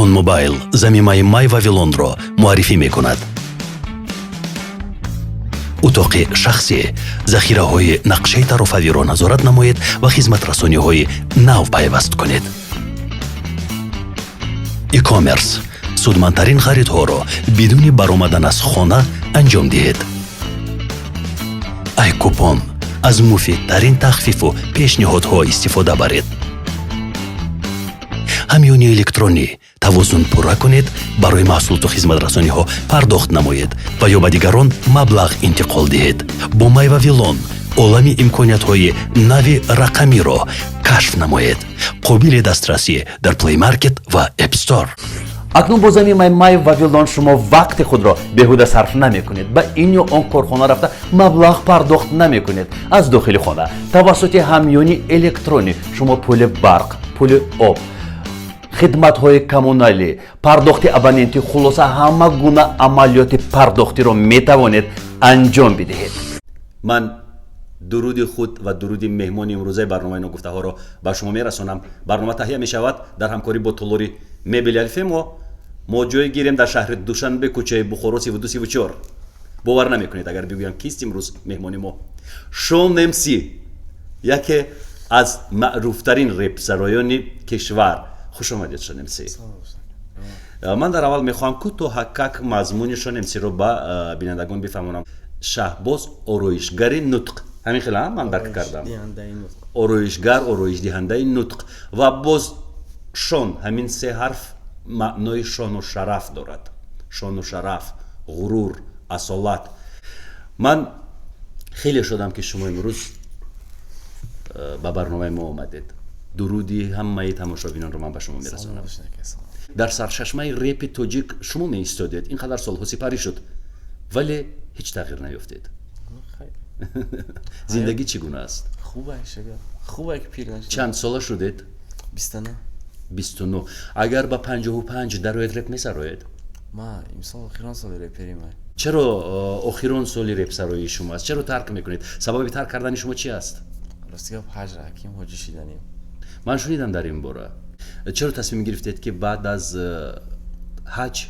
Вавилон Мобайл замимаи Май Вавилонро муаррифӣ мекунад. Утоқи шахсӣ, захираҳои нақшаи тарофавиро назорат намоед ва хизматрасониҳои нав пайваст кунед. E-commerce, судмандтарин харидҳоро бидуни баромадан аз хона анҷом диҳед. Айкупон, аз муфидтарин тахфифу пешниҳодҳо истифода баред. Ҳамёни электронӣ, тавозун пурра кунед, барои маҳсулоту хизматрасониҳо пардохт намоед ва ё ба дигарон маблағ интиқол диҳед. Бо Май Вавилон олами имкониятҳои нави рақамиро кашф намоед. Қобили дастрасӣ дар Play Market ва App Store. Акнун бо замимаи Май Вавилон шумо вақти худро беҳуда сарф намекунед, ба ин ё он корхона рафта маблағ пардохт намекунед. Аз дохили хона тавассути ҳамёни электронӣ шумо пули барқ, пули об, хидматҳои коммуналӣ, пардохти абонентӣ, хулоса, ҳама гуна амалиёти пардохтиро метавонед анҷом бидиҳед. Ман дуруди худ ва дуруди меҳмони имрӯзаи барномаи Ногуфтаҳоро ба шумо мерасонам. Барнома таҳия мешавад дар ҳамкорӣ бо толори мебели Алфемо. Мо ҷой гирем дар шаҳри Душанбе, кӯчаи Бухоро, 32, 34. Бовар намекунед, агар бигӯям, кист имрӯз меҳмони мо. Шон МС, яке аз маъруфтарин репсароёни кишвар. Хуш омадед, Шон МС. Ман дар аввал мехоҳам кӯтоҳакак мазмуни Шон МСро ба бинандагон бифаҳмонам. Шаҳбоз ороишгари нутқ, ҳамин хела ман дарк кардам, ороишгар, ороишдиҳандаи нутқ. Ва боз Шон, ҳамин се ҳарф маънои шону шараф дорад, шону шараф, ғурур, асолат. Ман хеле шодам, ки шумо имрӯз ба барномаи мо омадед. Дуруди ҳамаи тамошобинонро ман ба шумо мерасонам. Дар сарчашмаи репи тоҷик шумо меистодед. Ин қадар солҳо сипарӣ шуд, вале ҳеҷ тағйир наёфтед. Зиндагӣ чӣ гуна аст? Чанд сола шудед? 29. Агар ба 55 дароед, реп месароед? Чаро охирон соли репсароии шумо аст? Чаро тарк мекунед? Сабаби тарк кардани шумо чи аст? Ман шунидам дар ин бора. Чаро тасмим гирифтед, ки баъд аз ҳаҷ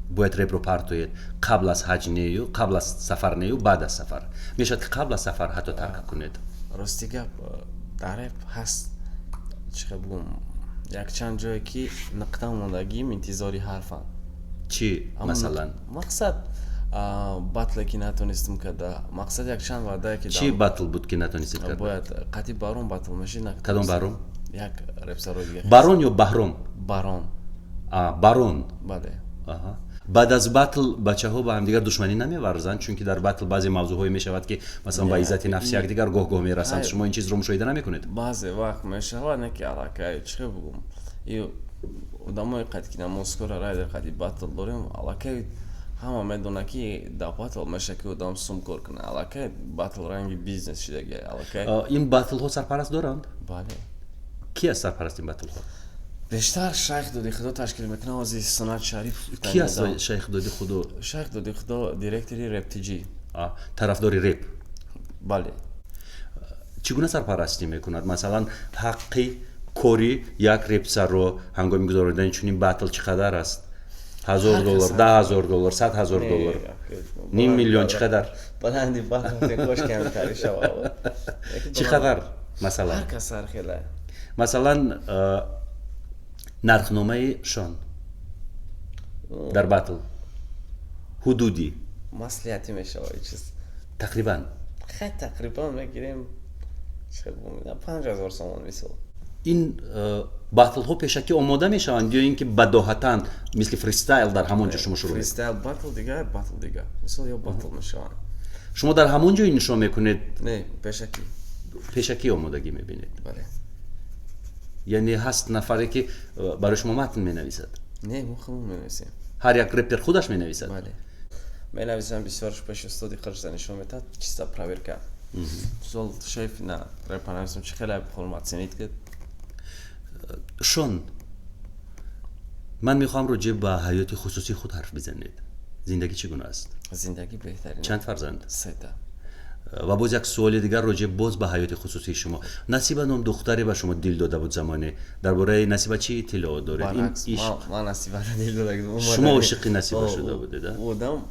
бояд репро партоед? Қабл аз ҳаҷ нею, қабл аз сафар нею, баъд аз сафар. Мешавад, ки қабл аз сафар ҳатто тарк кунед. Рости гап, дар реп ҳаст, чӣ хел бигӯм, якчанд ҷое, ки нуқта мондагим, интизори ҳарфанд. Чӣ масалан? Мақсад, батле ки натонистем карда, мақсад, якчанд ваъдае ки Чӣ батл буд, ки натонистед карда? Бояд қатъи Барон батл мешид. Кадом Барон? Як репсарои дига. Барон ё Баҳром? Барон. Барон. Бале. Баъд аз батл бачаҳо ба ҳамдигар душманӣ намеварзанд? Чунки дар батл баъзе мавзӯъҳое мешавад, ки масалан ба иззати нафси якдигар гоҳ-гоҳ мерасанд. Шумо ин чизро мушоҳида намекунед? Баъзе вақт мешавад, не ки аллакай, чӣ хел бигӯм, и одамои қад ки намозкора райдер қади батл дорем, аллакай ҳама медонад, ки дар батл меша, ки одам сум кор кунад. Аллакай батл ранги бизнес шидаги аллакай. Ин батлҳо сарпараст доранд? Бале. Ки аст сарпарасти ин батлҳо? Бештар Шайх Доди Худо ташкил мекунад, ҳозир Сунат Шариф. Ки аст Шайх Доди Худо? Шайх Доди Худо директори Рептиҷи. Тарафдори реп? Бале. Чӣ гуна сарпарастӣ мекунад? Масалан, ҳаққи кори як репсаро ҳангоми гузаронидани чунин батл чӣ қадар аст? 1000 доллар, 10 000 доллар, 100 000 доллар, ним миллион, чӣ қадар? Баланди кош камтари шава. Чӣ қадар масалан? Ҳар кас ҳар хела. Масалан, нархномаи Шон дар батл ҳудудӣ? Маслиҳатӣ мешава чиз. Тақрибан? Хай, тақрибан мегирем, 5000 сомон, мисол. Ин батлҳо пешакӣ омода мешаванд ё ин ки бадоҳатан, мисли фристайл, дар ҳамон ҷо шумо шурӯъ? Фристайл батл дигар, батл дигар. Мисол, ё батл мешаванд. Шумо дар ҳамон ҷо иншо мекунед? Не, пешакӣ. Пешакӣ омодагӣ мебинед? Бале. Яъне ҳаст нафаре, ки барои шумо матн менависад? Не, мо худмон менависем. Ҳар як репер худаш менависад? Бале, менависам. Бисёрш пеши устоди худаш нишон метаҳад, чиста проверка. Мисол, шеф на репа нависам, чӣ хеле ҳурмат ценить кед. Шон, ман мехоҳам роҷеъ ба ҳаёти хусусии худ ҳарф бизанед. Зиндагӣ чӣ гуна аст? Зиндагӣ беҳтарин. Чанд фарзанд? Сета. Ва боз як суоли дигар роҷеъ боз ба ҳаёти хусусии шумо. Насиба ном духтаре ба шумо дил дода буд замоне. Дар бораи Насиба чӣ иттилоот доред? Ин Баръакс, ишқ ман Насибара дил дода. Шумо ошиқи Насиба шуда будед, а? Одам,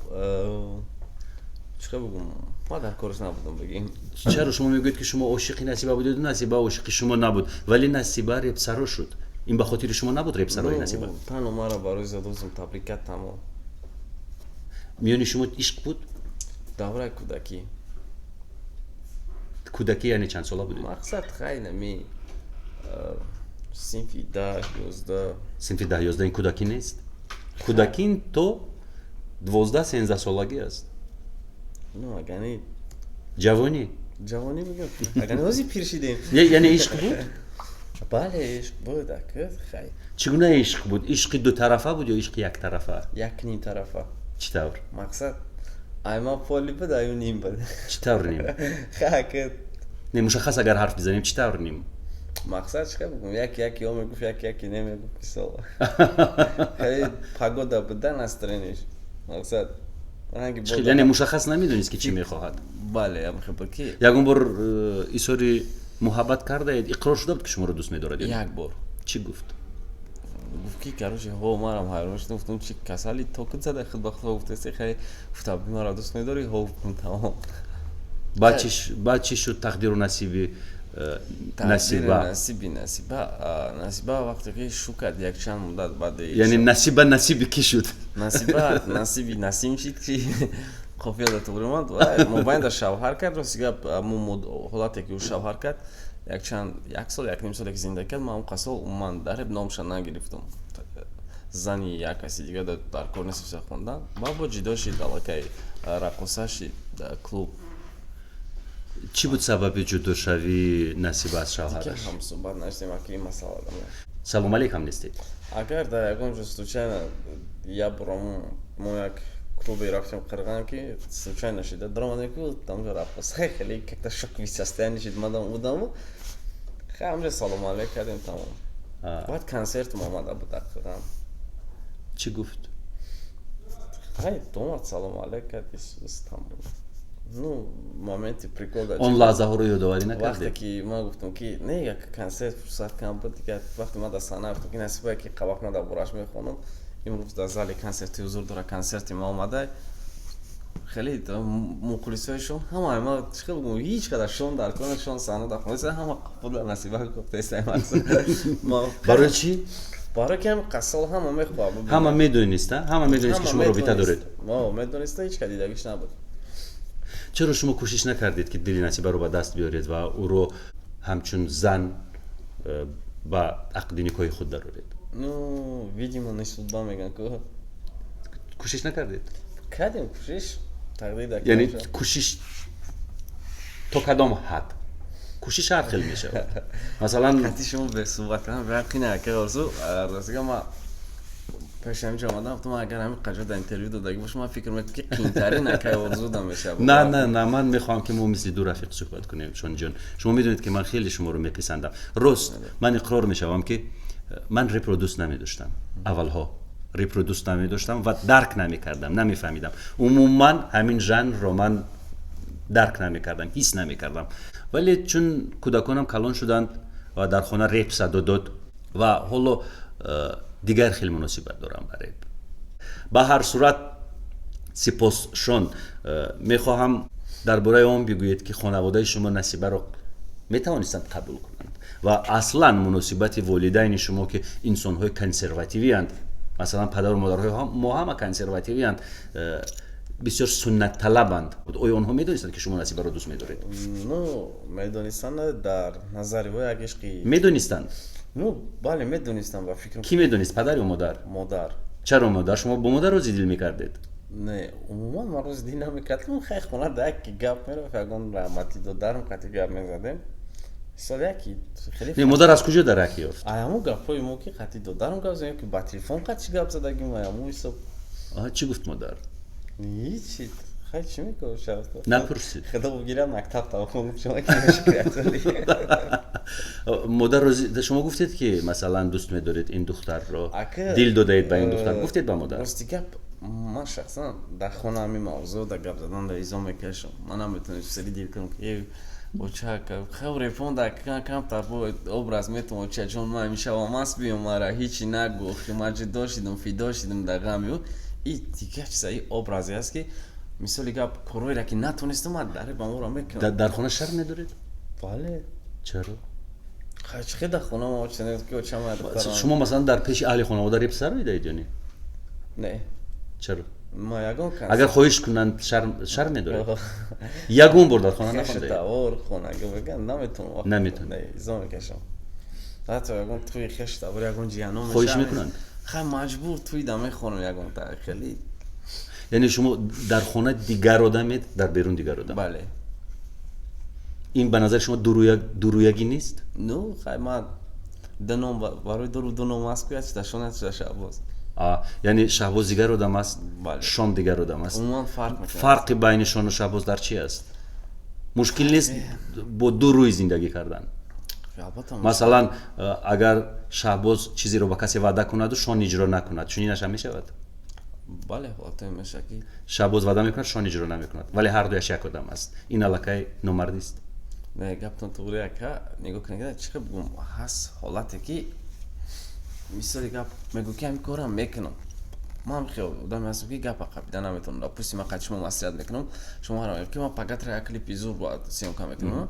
чӣ хел бигӯм, ман дар кораш набудам, бигем. Чаро шумо мегӯед, ки шумо ошиқи Насиба будеду Насиба ошиқи шумо набуд, вале Насиба репсаро шуд? Ин ба хотири шумо набуд, репсарои Насиба? Танҳо маро барои зодозум табрик кард, тамом. Миёни шумо ишқ буд? Давраи кӯдакӣ. Кӯдакӣ яъне чанд сола будед? Мақсад, хай, нами синфи 10, 11. Синфи 10, 11 ин кӯдакӣ нест. Кӯдакӣ ин то 12, 13 солагӣ аст. Ну, агани Ҷавонӣ. Ҷавонӣ бигӯм, агани ҳозир пир шидем. Яъне ишқ буд? Бале, ишқ буд, ака, хай. Чӣ гуна ишқ буд? Ишқи дутарафа буд ё ишқи яктарафа? Як нимтарафа. Чӣ тавр? Мақсад, ай ман поли буд, аю ним буд. Чӣ тавр ним? Хай, ака. Не, мушаххас агар ҳарф бизанем, чӣ тавр ним? Мақсад, чӣ хел бигӯм, як яки ё мегуфт, як яки немегуфт, мисол, хеле погода буда, настроение ш, мақсад, ранги Чӣ хел? Яъне мушаххас намедонист, ки чӣ мехоҳад? Бале, ам хел буд, ки Ягон бор изҳори муҳаббат кардаед? Иқрор шуда буд, ки шуморо дӯст медорад ё не? Як бор. Чӣ гуфт? Гуфт, ки, короче, ҳо, марам ҳайрон шудам, гуфтам, чи касали токит зада, худ ба худ гуфтаси, хай, гуфта, маро дӯст медорӣ? Ҳо, гуфтам, тамом. Баъд чӣ шуд тақдиру насиби Насиба? Насиби Насиба, Насиба вақте ки шу кард, якчанд муддат баъди Яъне Насиба насиби кӣ шуд? Насиба насиби Насим шид, ки қофия да туғри омад ва мобайнда шавҳар кард. Рости гап, ҳамун ҳолате, ки ӯ шавҳар кард, якчанд, як сол, як ним соле ки зиндагӣ кард, ман он сол умуман дар ҳеб номша нагирифтам. Зани як каси дигар дар кор нест хондан. Баъд бо ҷидо шид, аллакай раққоса шид дар клуб. Чӣ буд сабаби ҷудошавии Насиба аз Дигар шавҳараш? Ҳамсӯҳбат нашудем, аки, ин масъала. Салом алейкам нестед? Агар дар ягон ҷо случайно як борам мо як клубе рафтем Қирған, ки случайно шида даромадем, ки тамҷо раққоса, хеле как-то шоковый состояние шид мадам будаму, хай, ҳамҷо салому алейк кардем, тамом. Баъд консертм омада буд дар Қирған. Чӣ гуфт? Хай, омад, салому алейк кард, тамом. Ну, моменти прикол дар Он лаҳзаҳоро ёдоварӣ вақте накардед? Ки ман гуфтам, ки не, як консерт фурсат кам буд дигар. Вақте ман дар саҳна гуфтам, ки Насибае, ки қабақ ман дар бораш мехонам, имрӯз дар зали консерти ҳузур дора, консерти ма омада, хеле мухлисҳои ҳама ма, чӣ хел бигӯм, ҳеҷ қадар шон дар кор, шон саҳна дар хона, ҳама қабула Насиба гуфтаиста. Барои чӣ? Барои ки ҳам қассол ҳама мехоҳад. Ҳама медонист, а? Ҳама медонист, ки шумо робита доред? Медониста, ҳеҷ ка дидагиш набуд. Чаро шумо кӯшиш накардед, ки дили Насибаро ба даст биёред ва ӯро ҳамчун зан ба ақди никоҳи худ дароред? Ну, видимо, не судьба, меган ку. Кӯшиш накардед? Кардем кӯшиш, тақдир дар Яъне кӯшиш то кадом ҳад? Кӯшиш ҳар хел мешавад, масалан. Қати шумо бесуҳбат кардам бирам қина, ака Орзу. Ростига, ма пеши ҳаминҷо омадам, гуфтам, агар ҳамин қаҷо дар интервю додагӣ бошам, ман фикр мекунам, ки қиинтарин акаи Орзу да мешавад. На, на, на, ман мехоҳам, ки мо мисли ду рафиқ суҳбат кунем. Шониҷон, шумо медонед, ки ман хеле шуморо меписандам. Рост, ман иқрор мешавам, ки ман репро дӯст намедоштам. Аввалҳо репро дӯст намедоштам ва дарк намекардам, намефаҳмидам. Умуман ҳамин жанрро ман дарк намекардам, ҳис намекардам. Вале чун кӯдаконам калон шуданд ва дар хона реп садо дод ва ҳоло дигар хел муносибат дорам ба реп. Ба ҳар сурат, сипос, Шон. Мехоҳам дар бораи он бигӯед, ки хонаводаи шумо Насибаро метавонистанд қабул кунанд ва аслан муносибати волидайни шумо, ки инсонҳои консервативиянд, масалан, падару модарҳои мо ҳама консервативиянд, бисёр суннатталабанд, оё онҳо медонистанд, ки шумо Насибаро дӯст медоред? Ну, медонистанд, дар назари во як ишқи Медонистанд? Ну, бале, медонистам, ба фикрам. Кӣ медонист, падар ё модар? Модар. Чаро модар? Шумо бо модар рози дил мекардед? Не, умуман ман рози дил намекардам. Хай, хона да яке гап мерафт, ягон раҳматӣ додарам қати гап мезадем, мисол, яки хеле. Не, модар аз куҷо дарак ёфт? Ай ҳамун гапҳои мо, ки қати додарам гап задем, ки ба телефон қати гап задагим, ай ҳамун ҳисоб. Чӣ гуфт модар? Ҳичи, хай, чӣ мекунам? Напурсид? Худо бигирам, мактаб тавхон шумо ки мешикратули. Модар рози, шумо гуфтед, ки масалан, дӯст медоред ин духтарро, Ака, дил додаед ба ин духтар, гуфтед ба модар? Рости гап. Ман шахсан дар хона ҳамин мавзӯъ дар гап задан дар изо мекашам. Ман наметавонам сари дил кунам, ки оча хел репон дар камтар бо образ метавон, оча ҷон, ман ҳамеша маст биём, мара ҳичи нагӯ, ки ман ҷудо шидам, фидо шидам дар ғами ӯ. И дигар чиза, и образе аст, ки мисоли гап, корҳоеро ки натонистам, ман дар ба моро мекунам. Дар хона шарм медоред? Бале. Чаро? Чӣ дар хона ма оча ки оча ма духтарам. Шумо, масалан, дар пеши аҳли хонавода реп сароидаед ё не? Не. Чаро? Ма ягон Агар хоҳиш кунанд, шарм медоред? Ягон бор дар хона нахондаед? Тавор хонага меган, наметавонам. Наметавонед? Изо мекашам. Ҳатто ягон туи хеш тавор, ягон ҷияно. Хоҳиш мекунанд? Хай, маҷбур туи да мехонам ягон та хеле. Яъне шумо дар хона дигар одамед, дар берун дигар одам? Бале. Ин ба назари шумо дурӯягӣ нест? Ну хай, ман ду ном, барои дуру ду ном аст, ку як чида Шон, як чида Шаҳбоз. Яъне Шаҳбоз дигар одам аст? Бале. Шон дигар одам аст? Умуман фарқ мекунад. Фарқи байни Шону Шаҳбоз дар чи аст? Мушкил нест бо ду рӯй зиндагӣ кардан? Албатта. Масалан, агар Шаҳбоз чизеро ба касе ваъда кунаду Шон иҷро накунад, чунинаш ҳам мешавад? Бале, ҳолатое мешавад, ки Шаҳбоз ваъда мекунад, Шон иҷро намекунад, вале ҳар дуяш як одам аст. Ин аллакай номардист. Не, гаптон туғри, ака. Нигоҳ кунед, чӣ хел бигӯм, ҳаст ҳолате, ки мисоли гап, мегӯ, ки ҳамин корам мекунам. Ман хел одаме ҳастам, ки гапа қапида наметавонам. Допустим, ман қад шумо маслиҳат мекунам, шумо ҳара ки ман пагатра як клипи зур бояд съёмка мекунам.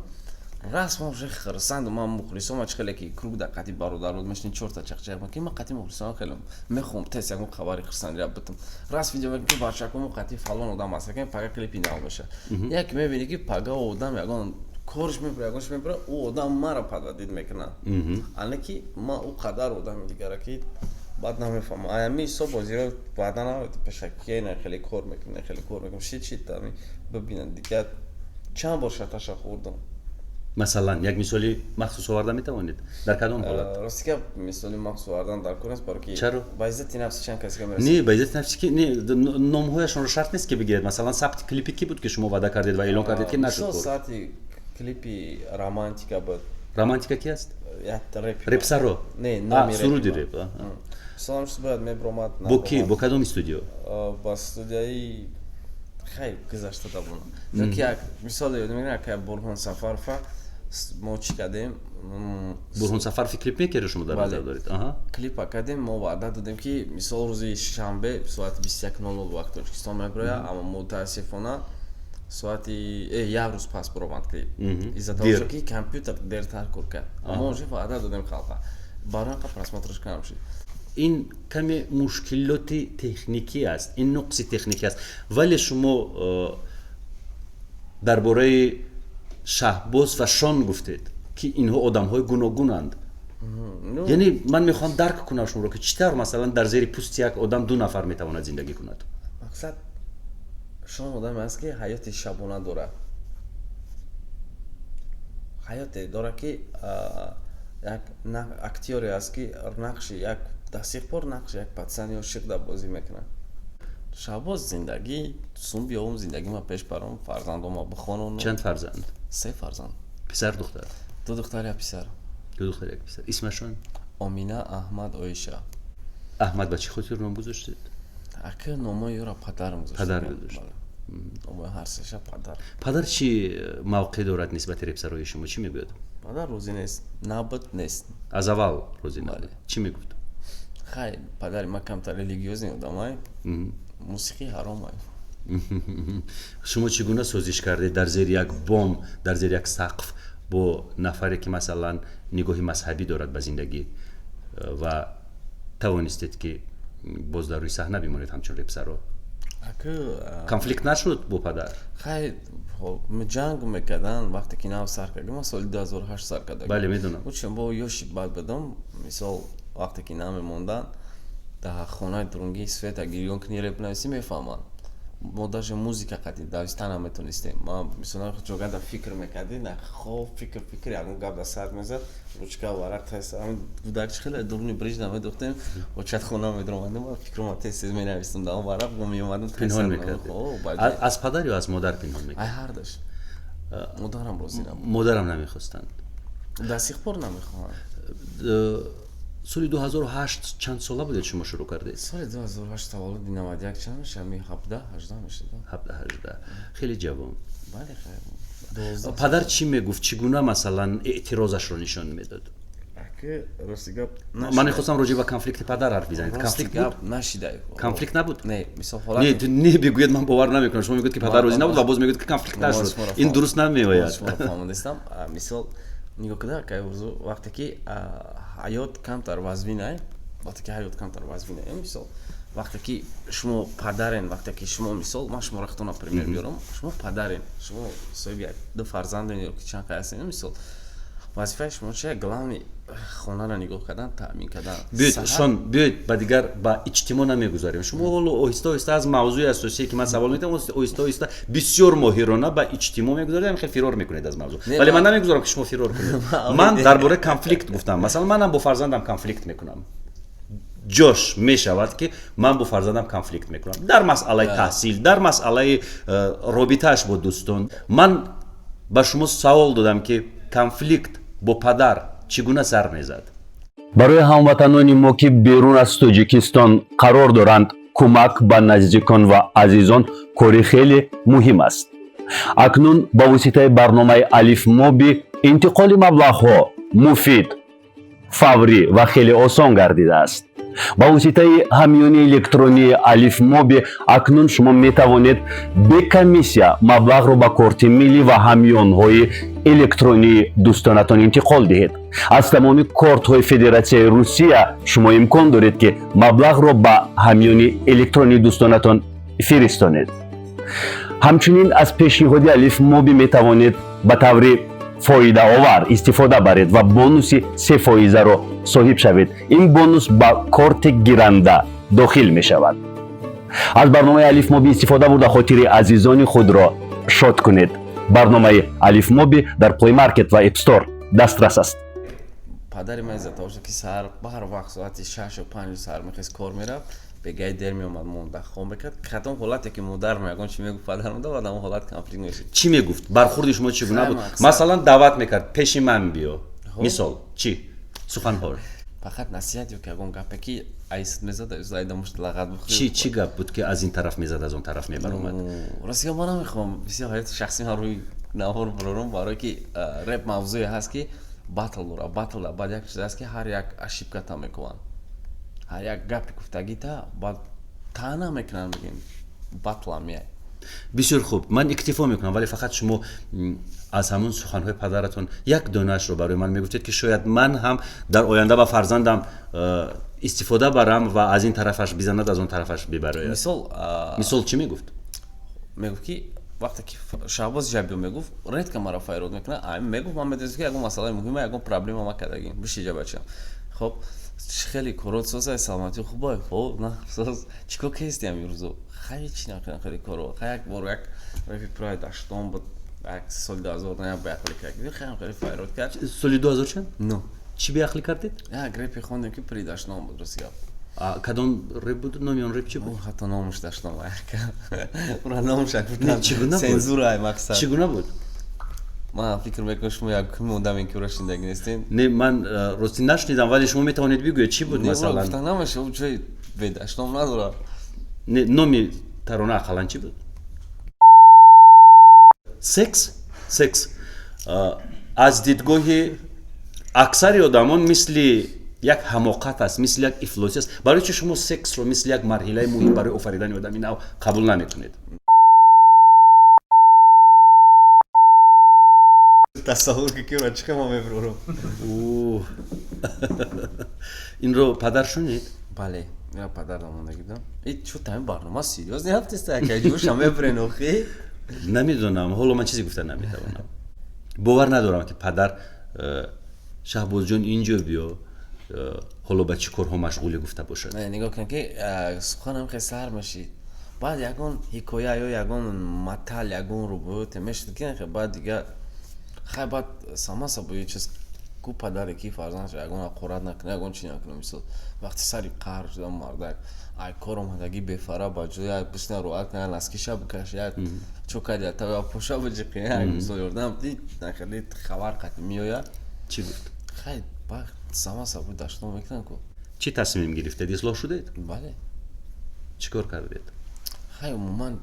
Раст, ман уже хирсанду, ман мухлисома, чӣ хеле ки круг дар қати бародарот мешини, чорта чақчақ ки ман қати мухлисома хеле мехоҳам тез ягон хабари хирсандира битам. Раст, видео мекунам, ки бачакомо қати фалон одам аст, пага клипи нав мешавад. Як мебинӣ, ки пага одам ягон корш мебура, ягонш мебура, ӯ одам мара подводить мекунад. Ане ки ман ӯ қадар одами дигара, ки баъд намефаҳмам. Аями ҳисоб бозиро баъдан пешакия на хеле кор мекунам, на хеле кор мекунам, шит шит ами бибинад. Дигар чанд бор шаташа хӯрдам. Масалан, як мисоли махсус оварда метавонед? Дар кадом ҳолат? Рости гап, мисоли махсус овардан дар кор нест, баро ки Чаро? Ба иззати нафси чанд каси мерасад. Не, ба иззати нафси ки не, номҳояшонро шарт нест, ки бигиред. Масалан, сабти клипи ки буд, ки шумо ваъда кардед ва эълон кардед, ки нашуд Мисол, кор? Саати клипи «Романтика» буд. «Романтика» ки аст? Як реп. Репсаро? Не, номи. Суруди реп. Мисол, ҳамчиз бояд мебиромад. Бо ки, бо кадоми студио? Ба студияи, хай, гузашта давона. Ки як мисол ёд мегирам, як Бурҳон Сафарова мо чӣ кардем? Бурҳон Сафаров клипмейкери шумо дар назар доред? Клипа кардем, мо ваъда додем, ки мисол, рӯзи шанбе соати 21:00 вақти Тоҷикистон мебирояд, аммо мутаассифона соати як рӯз пас баромад клип, из-за того, ки компютер дертар кор кард. Мо уже ваъда додем халқа, барои қа просмотрш кам шуд. Ин каме мушкилоти техникӣ аст, ин нуқси техникӣ аст, вале шумо дар бораи Шаҳбоз ва Шон гуфтед, ки инҳо одамҳои гуногунанд. Яъне ман мехоҳам дарк кунам шуморо, ки чӣ тавр, масалан, дар зери пӯсти як одам ду нафар метавонад зиндагӣ кунад? Мақсад, Шон одаме аст, ки ҳаёти шабона дорад, ҳаёте дорад, ки як актёре аст, ки нақши як до сих пор нақши як пацани ошиқ дар бозӣ мекунад. Шаҳбоз зиндагӣ сум биёвум, зиндагима пеш барам, фарзандома бихононам. Чанд фарзанд? Се фарзанд. Писар, духтар? Ду духтар, як писар. Ду духтар, як писар. Исмашон? Омина, Аҳмад, Оиша. Аҳмад ба чӣ хотир ном гузоштед? Ака, номои ёра падарам гузошт. Падар гузошт. Номои ҳар сеша падар. Падар чӣ мавқеъ дорад нисбати репсарои шумо? Чӣ мегӯяд? Падар розӣ нест, набуд, нест. Аз аввал розӣ набуд? Чӣ мегуфт? Хай, падари ман камтар религиозный одамай, мусиқӣ ҳаромай. Шумо чӣ гуна созиш кардед дар зери як бом, дар зери як сақф бо нафаре, ки, масалан, нигоҳи мазҳабӣ дорад ба зиндагӣ, ва тавонистед, ки боз дар рӯи саҳна бимонед ҳамчун репсаро? Конфликт нашуд бо падар? Хай, ҷанг мекардан, вақте ки нав сар кардем. Ман соли 2008 сар кардам. Бале, медонам. Учем бо ёши бад будам. Мисол, вақте ки намемондан дар хонаи дурунгии света, гирён кунӣ, реп нависӣ, мефаҳманд. Мо даже музика қати дависта наметонистем. Ман, мисол, ҷогада фикр мекардӣ, на хоб, фикр, фикр, ягон гап дар сар мезад, ручка, варақ, тез гудак чи хеле дуруни бриҷ намедухтем, очат хона медромадем, фикрума тез тез менавистам дар он варақ, бо меомадам. Пинҳон мекардед аз падар ё аз модар пинҳон мекард? Ай ҳардаш. Модарам розӣ набуд. Модарам намехостанд. До сих пор намехоҳанд. Соли 2008 чанд сола будед шумо шурӯъ кардед? Соли 2008 таваллуди 91 чанд мешавад? 17 18 мешавад. 17 18, хеле ҷавон. Бале, хайр. Падар чӣ мегуфт? Чӣ гуна, масалан, эътирозашро нишон медод? Рости гап, ман мехостам роҷеъ ба конфликти падар ҳарф бизанед. Конфликт буд? Нашида. Конфликт набуд? Не, мисол. Ҳолат не, бигӯед, ман бовар намекунам. Шумо мегӯед, ки падар розӣ набуд, ва боз мегӯед, ки конфликт нашуд. Ин дуруст намеояд. Фаҳмонистам. Мисол, нигоҳ куда, кай вақте ки ҳаёт камтар вазвинай, вақте ки ҳаёт камтар вазвинай, мисол, вақте ки шумо падарен, вақте ки шумо, мисол, ман шуморо худтона пример биёрам, шумо падарен, шумо соҳиби як ду фарзанден ё ки чанд ҳастен, мисол, вазифаи шумо чи? Главный хонаро нигоҳ кардан, таъмин кардан. Биёед, шон, биёед, ба дигар, ба иҷтимоъ намегузарем. Шумо ҳоло оҳиста оҳиста аз мавзӯи асосие, ки ман савол медиҳам, оҳиста оҳиста бисёр моҳирона ба иҷтимоъ мегузаред, хел фирор мекунед аз мавзӯъ. Вале ман намегузорам, ки шумо фирор кунед. Ман дар бораи конфликт гуфтам. Масалан, манам бо фарзандам конфликт мекунам. Ҷош мешавад, ки ман бо фарзандам конфликт мекунам дар масъалаи таҳсил, дар масъалаи робитааш бо дӯстон. Ман ба шумо савол додам, ки конфликт бо падар чӣ гуна сар мезад? Барои ҳамватанони мо, ки берун аз Тоҷикистон қарор доранд, кӯмак ба наздикон ва азизон кори хеле муҳим аст. Акнун ба воситаи барномаи Алифмоби интиқоли маблағҳо муфид, фаврӣ ва хеле осон гардидааст. Ба воситаи ҳамёни электронии Алифмоби акнун шумо метавонед бе комиссия маблағро ба корти миллӣ ва ҳамёнҳои электронии дӯстонатон интиқол диҳед. Аз тамоми кортҳои Федератсияи Русия шумо имкон доред, ки маблағро ба ҳамёни электронии дӯстонатон фиристонед. Ҳамчунин аз пешниҳоди Алифмоби метавонед ба таври фоидаовар истифода баред ва бонуси 3 фоизаро соҳиб шавед. Ин бонус ба корти гиранда дохил мешавад. Аз барномаи Алифмоби истифода бурда, хотири азизони худро шод кунед. Барномаи Алифмоби дар Play Market ва App Store дастрас аст. Падари ман из-за того, ки саҳар ба ҳар вақт соати 6-у 5 саҳар мехест, кор мерафт, бегаи дер меомад, монда хоб мекард. Кадом ҳолате ки модарам ягон чи мегуфт, падарам да, баъд ҳамон ҳолат конфликт мешид. Чӣ мегуфт? Бархурди шумо чӣ гуна буд? Масалан, даъват мекард, пеши ман биё, мисол, чӣ суханҳо? Фақат насиҳат ё ки ягон гапе, ки айсид мезад, айда мушт лағат бухӯри. Чӣ гап буд, ки аз ин тараф мезад, аз он тараф мебаромад? Рости, ман намехоҳам бисёр ҳаёти шахсии ман рӯи навор бурорам, барое ки реп мавзӯе ҳаст, ки батл дора. Батл баъд як чиз аст, ки ҳар як ошибката мекунанд, ҳар як гапи гуфтагита баъд таъна мекунанд, мегӯем, батлам меяй. Бисёр хуб, ман иктифо мекунам, вале фақат шумо аз ҳамон суханҳои падаратон як донаашро барои ман мегуфтед, ки шояд ман ҳам дар оянда ба фарзандам истифода барам ва аз ин тарафаш бизанад, аз он тарафаш бибарояд. Мисол? Мисол, чӣ мегуфт? Мегуфт, ки вақте ки Шаҳбоз ҷабиё мегуфт, редко маро файрод мекунад, мегуфт, ман медонистам, ки ягон масъалаи муҳима, ягон проблема ма кардагим. Бишиҷа, бачам, хоб, хеле корот созай, саломатӣ хубай, хоб, на соз, чӣ кор кестиам имрӯзо? Хай, чи накунам, хеле коро. Хай, як бор як репи прай даштон буд, як соли 2009 беақлӣ кард, хеле хеле файрод кард. Соли 2000 чанд? Ну. Чӣ беақлӣ кардед? Як репи хондем, ки при даштон буд, рости гап. Кадом реп буд? Номи он реп чӣ буд? Ҳатто номаш даштон, ура номаш. Чӣ гуна? Цензура, мақсад. Чӣ гуна буд? Ман фикр мекунам, шумо якуми одаме, ки ура шунидагӣ нестед. Не, ман рости нашунидам, вале шумо метавонед бигӯед, чӣ буд, масалан? Гуфта намешавад, ҷои бедаштном надорад. Не, номи тарона ақаллан чӣ буд? Секс аз дидгоҳи аксари одамон мисли як ҳамоқат аст, мисли як ифлосӣ аст. Барои чи шумо сексро мисли як марҳилаи муҳим барои офаридани одами нав қабул намекунед? Тасаввур ки ки чӣ ма мебурорам. Инро падар шунид? Бале, ира падар дамондагӣ будам. И чӯ тами барнома серьёзный ҳафтеста, якаҷӯша мебурен охи. Намедонам, ҳоло ман чизе гуфта наметавонам. Бовар надорам, ки падар «Шаҳбозҷон, инҷо биё, ҳоло ба чӣ корҳо машғулӣ» гуфта бошад. Нигоҳ кун, ки суханам хеле сар мешид, баъд ягон ҳикоя ё ягон матал, ягон рубоёте мешид, ки баъд дига хай, баъд сама собой чиз ку, падаре ки фарзандаш ягон ҳақорат накунад, ягон чи накунад. Мисол, вақти сари қаҳр шуда, мардак ай кор омадагӣ, бефара ба ҷоя бишина, роҳат кунад, носкиша бикаш, як чо кардя, та поша биҷиқи, як мисол ёрдам дид, нахеле хабар қатӣ меояд. Чӣ гуфт? Хай. Ба сама собой дашном мекунам ку. Чӣ тасмим гирифтед? Ислоҳ шудед? Бале. Чӣ кор кардед? Хай, умуман,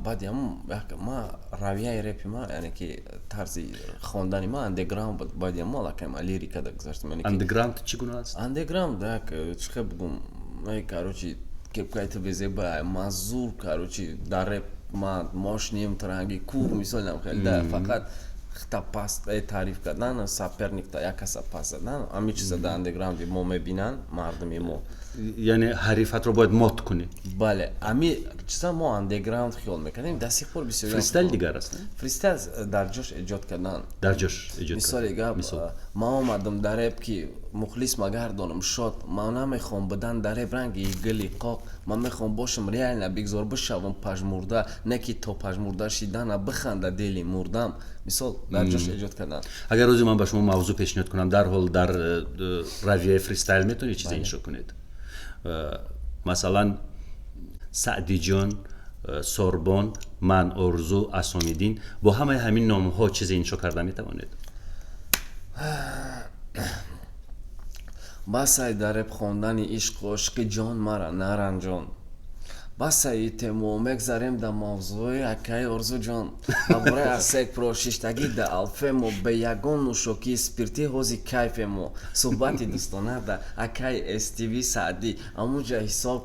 баъди ҳамун ма равияи репи ма, яъне ки тарзи хондани ма андеграунд буд. Баъди ҳамун аллакай ма лирикада гузаштам. Андеграунд чӣ гуна аст? Андеграунд як, чӣ хел бугум, короче, кепкаи ту безеба, мазур, короче, дар реп ма мошнем таранги кур, мисол, нам хел да, фақат хта паст таъриф кардан, соперникта як каса паст задан, ҳамин чиза дар андеграунди мо мебинанд мардуми мо. Яъне ҳарифатро бояд мот кунӣ. Бале, ҳами чиза мо андеграунд хиёл мекардем, до сих пор бисёр. Фристайл дигар аст? Фристайл дар ҷош эҷод кардан. Дар ҷош эҷод. Мисоли гап, ман омадам дар реп, ки мухлис магардонам шод. Ман намехоҳам будан дар реп ранги гили қоқ. Ман мехоҳам бошам реально, бигзор бишавам пажмурда, не ки то пажмурда шидана биханда дили мурдам. Мисол, дар ҷош эҷод кардан. Агар рӯзе ман ба шумо мавзӯъ пешниҳод кунам, дарҳол дар равияи фристайл метавонед чизе иншо кунед? Масалан, Саъдиҷон, Сорбон, ман, Орзу, Асомиддин, бо ҳамаи ҳамин номҳо чизе иншо карда метавонед? Басай дар реп хондани ишқу ошиқи, ҷон мара наранҷон. Басаи тему, мегзарем да мавзӯи акаи Орзуҷон. Дар бораи асек про шиштагӣ да алфему, бе ягон нӯшокии спиртӣ ҳози кайфему. Суҳбати дӯстона да акаи СТВ Саъдӣ, амуҷа ҳисоб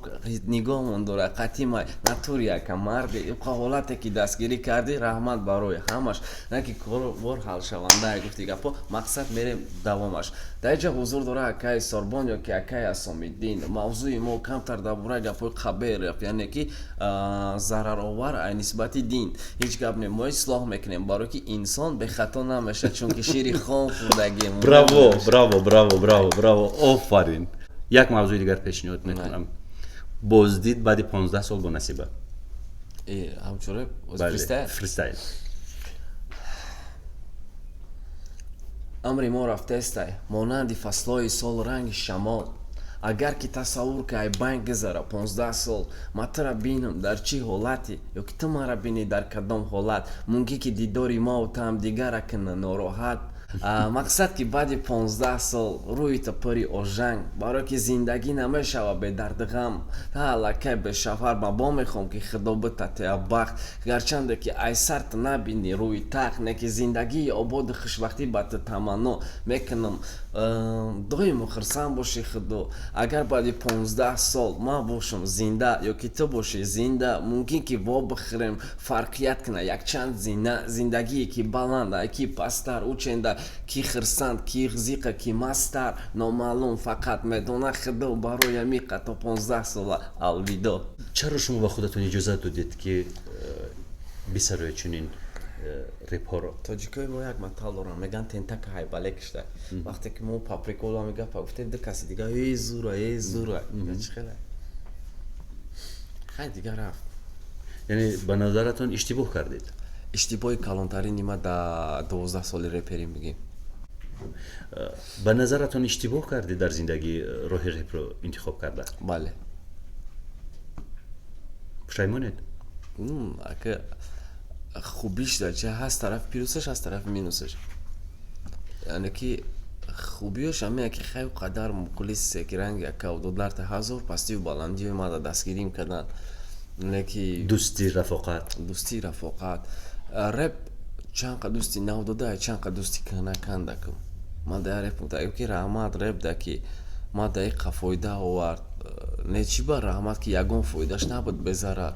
нигоҳмон дора қатимай натури ака марди ибқа ҳолате ки дастгирӣ кардӣ, раҳмат барои ҳамаш. На ки корбор ҳалшаванда, гуфти гапҳо, мақсад мерем давомаш. Дар инҷа ҳузур дора акаи Сорбон ё ки акаи Асомиддин. Мавзӯи мо камтар дар бораи гапҳои қабеҳ рафт, яъне ки зараровар ай нисбати дин. Ҳеҷ гап не, мо ислоҳ мекунем, барое ки инсон бехато намешавад, чунки шири хом хӯрдагием. Браво, браво, браво, браво, браво, офарин! Як мавзӯи дигар пешниҳод мекунам: боздид баъди 15 сол бо Насиба. Ҳамчун реп? Фристайл. Амри мо рафтестай монанди фаслҳои сол, ранги шамол. Агар ки тасаввур ки ай байн гузара 15 сол, ма тура бинам дар чӣ ҳолате, ё ки ту мара бинӣ дар кадом ҳолат, мумкин ки дидори мову ту ҳамдигара кина нороҳат. Мақсад ки баъди 15 сол рӯи ту пури ожанг, барое ки зиндагӣ намешавад бедарди ғам. Та аллакай бешавҳар, ман бо мехоҳам ки худо битатея бахт, гарчанде ки ай сар ту набинӣ рӯи тахт, не ки зиндагии ободу хушбахтӣ ба ту таманно мекунам, доимо хурсанд бошӣ. Худо, агар баъди 15 сол ман бошам зинда ё ки ту бошӣ зинда, мумкин ки вобихӯрем, фарқият кина якчанд зина. Зиндагие ки баланда, ки пасттар, ученда ки хирсанд, ки зиқа, ки мастар, номаълум, фақат медона худо. Барои амиқа то 15 сола алвидо. Чаро шумо ба худатон иҷозат додед, ки бисароед чунин репҳоро? Тоҷикои мо як матал доранд, мегӯянд: «Тентака ҳайбале кишта». Вақте ки мо паприкола мегапа гуфтем, ду каси дига: «Э, зура, э, зура, чӣ хеле». Хай, дигар рафт. Яъне ба назаратон иштибоҳ кардед? Иштибоҳи калонтарини ма дар 12 соли реперӣ бигем. Ба назаратон иштибоҳ кардед дар зиндагӣ роҳи репро интихоб карда? Бале. Пушаймонед? Ака, хубиш дар чи ҳаст, тарафи плюсаш ҳаст, тарафи минусаш. Яъне ки хубиёш ҳамин ки хай қадар мухлисе ки ранги ака додарта ҳазор пастию баландиҳои мада дастгирим кардан, не ки дӯсти, рафоқат. Дӯстӣ, рафоқат. Реп чанд қа дӯсти нав дода, чанд қа дӯсти кана кандакум. Ман да реп ки раҳмат реп да ки ма да иқа фоида овард. Не, чӣ ба раҳмат ки ягон фоидаш набуд, безарар.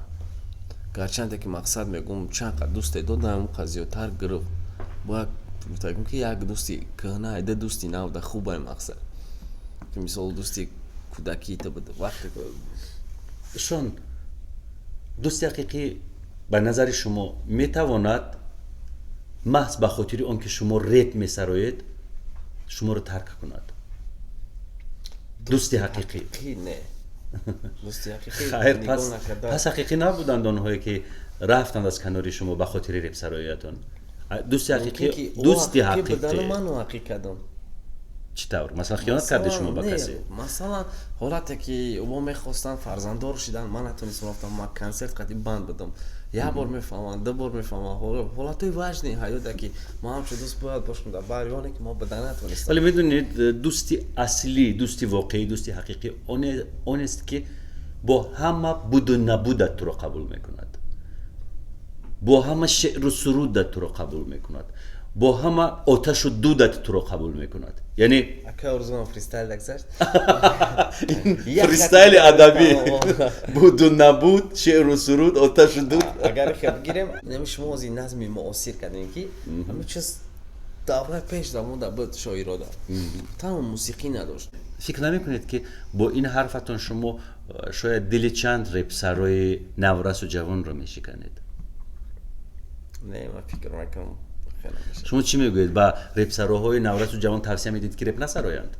Гарчанде ки мақсад мегум, чанд қа дӯсте додам, қа зиёдтар гирифт. Бояд гуфтагум ки як дӯсти кӯҳна ду дӯсти нав да хубай. Мақсад ки мисол дӯсти кӯдакии ту буд вақте Шон, дӯсти ҳақиқӣ ба назари шумо метавонад маҳз ба хотири он ки шумо реп месароед, шуморо тарк кунад? Дӯсти ҳақиқӣ? Не, дӯсти ҳақиқӣ. Хайр, пас ҳақиқӣ набуданд онҳое, ки рафтанд аз канори шумо ба хотири репсароиятон. Дӯсти ҳақиқӣ, дӯсти ҳақиқӣ Ману ҳақиқ кардам. Чӣ тавр? Масалан, хиёнат карди шумо ба касе? Масалан, ҳолате ки ӯ мехостанд фарзанддор шидан, ман натонистам, рафтам, ман консерт қати банд будам. Як бор мефаҳманд, ду бор мефаҳманд. Ҳолатҳои важни ҳаёте ки ман ҳамчун дӯст бояд бошам дар бари оне ки мо буда натонистам. Вале медонед, дӯсти аслӣ, дӯсти воқеӣ, дӯсти ҳақиқӣ онест, ки бо ҳама буду набудат туро қабул мекунад, бо ҳама шеъру сурудат туро қабул мекунад, бо ҳама оташу дудат туро қабул мекунад. Яъне Ака, орзуам фристайл дагзашт. Фристайли адабӣ: буду набуд, шеъру суруд, оташу дуд. Агар хел бигирем, нами шумо ози назми муосир кардем, ки ҳамин чиз давраи пеш замонда буд, шоирода танҳо мусиқӣ надошт. Фикр намекунед, ки бо ин ҳарфатон шумо шояд дили чанд репсарои наврасу ҷавонро мешиканед? Не, ман фикр мекунам. Шумо чӣ мегӯед? Ба репсароҳои наврасу ҷавон тавсия медиҳед, ки реп насароянд?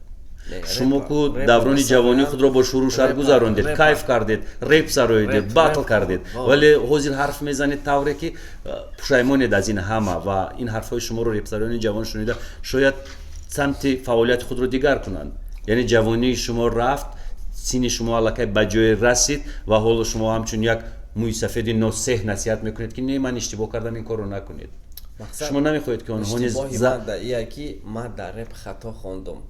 Шумо ку даврони ҷавонии худро бо шӯру шар гузарондед, кайф кардед, реп сароидед, батл кардед, вале ҳозир ҳарф мезанед тавре ки пушаймонед аз ин ҳама, ва ин ҳарфҳои шуморо репсароёни ҷавон шунида, шояд самти фаъолияти худро дигар кунанд. Яъне ҷавонии шумо рафт, синни шумо аллакай ба ҷое расид ва ҳоло шумо ҳамчун як мӯйсафеди носеҳ насиҳат мекунед, ки не, ман иштибоҳ кардам, ин корро накунед. Шумо намехоҳед, ки онҳо низ ки ман дар реп хато хондум,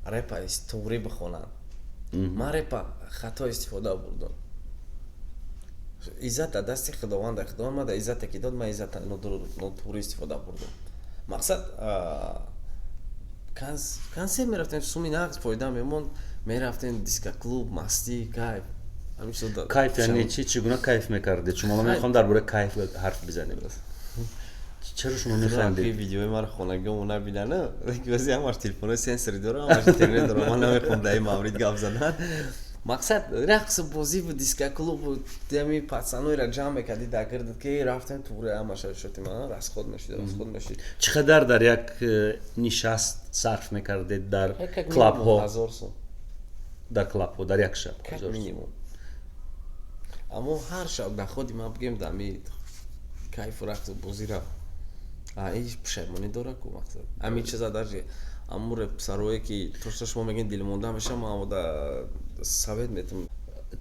репа туғрӣ бихонам, ман репа хато истифода бурдум. Иззат дар дасти Худованд, Худованд ман дар иззате ки дод, ман иззата нотуғрӣ истифода бурдум. Мақсад, консерт мерафтем, суми нақд фоида мемонд, мерафтем дискоклуб, мастӣ, кайф. Кайф яъне чи? Чӣ гуна кайф мекардед шумо? Ман мехоҳам дар бораи кайф ҳарф бизанем. Чаро шумо механдед? Видеои маро хонагиҳомо набинанд, баъзе ҳамаш телефонҳои сенсорӣ дорам, ҳамаш интернет дорам, ман намехоҳам дар ин маврид гап задан. Мақсад, рақсу бозӣ буд, дискоклуб буд, ами пацаноиро ҷамъ мекардӣ дар гирдат, ки рафтем туғри, ҳамаша шоти ман расход мешид, расход мешид. Чӣ қадар дар як нишаст сарф мекардед дар клабҳо? 1000 сум. Дар клабҳо дар як шаб? Минимум. Аммо ҳар шаб дар худи ман бигем, дар ами кайфу рақсу бозира иш пушаймонӣ дора ку. Мақсад, ами чиза даже амуре писарое ки то шумо мегӯед дилмонда мешавам, ман амода совет метам.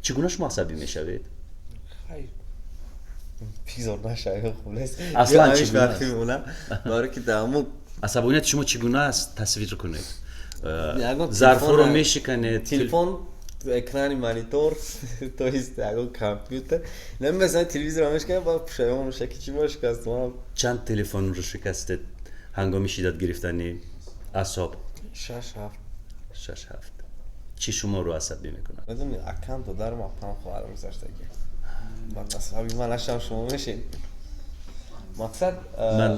Чӣ гуна шумо асабӣ мешавед? Бигзор нашавед, хуб нест. Аслан чӣ гуна? Барое ки дар ҳамун Асабонияти шумо чӣ гуна аст, тасвир кунед. Зарфҳоро мешиканед? Телефон, экрани монитор, то есть ягон компютер, намесана, телевизорро мешиканем, баъд пушаймон меша, ки чӣ ма шикастам. Чанд телефонро шикастед ҳангоми шиддат гирифтани асоб? Шаш, ҳафт. Шаш, ҳафт. Чӣ шуморо асабӣ мекунад? Медони, акам, додарам, апам, хоҳарам гузаштагӣ. Баъд асаби ман нашам, шумо мешед. Мақсад, Ман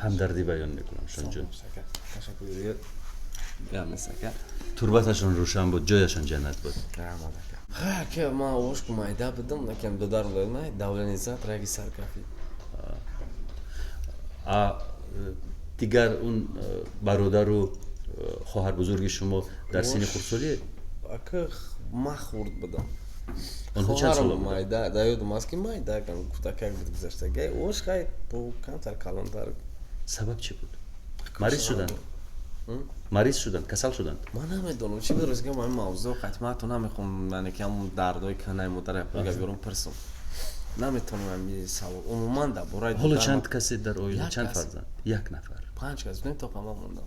ҳамдардӣ баён мекунам, Шонҷон. Ташаккур зиёд, гап нест, ака. Турбаташон рӯшан буд, ҷояшон ҷаннат буд. Раҳмат, ака. Ка ман овошку майда будам, накам додарам дод, давление зад, раги сар кафид. А дигар он бародару хоҳар бузурги шумо дар синни хурдсолӣ? Ака, ман хурд будам. Онҳо чанд сола буданд? Майда, да, ёдам аст, ки майда кӯдакак буд гузаштага. Ош хай бо камтар калонтар. Сабаб чӣ буд? Мариз шуданд, мариз шуданд, касал шуданд? Ман намедонам чӣ буд, рӯзга ман мавзӯъ қатъи ҳатто намехоҳам, яъне ки ҳамун дардҳои канаи модари биёрам, пирсам, наметавонам ами савол умуман дар бораи. Ҳоло чанд касе дар оила, чанд фарзанд? Як нафар? Панҷ кас будем, то ҳама мондам.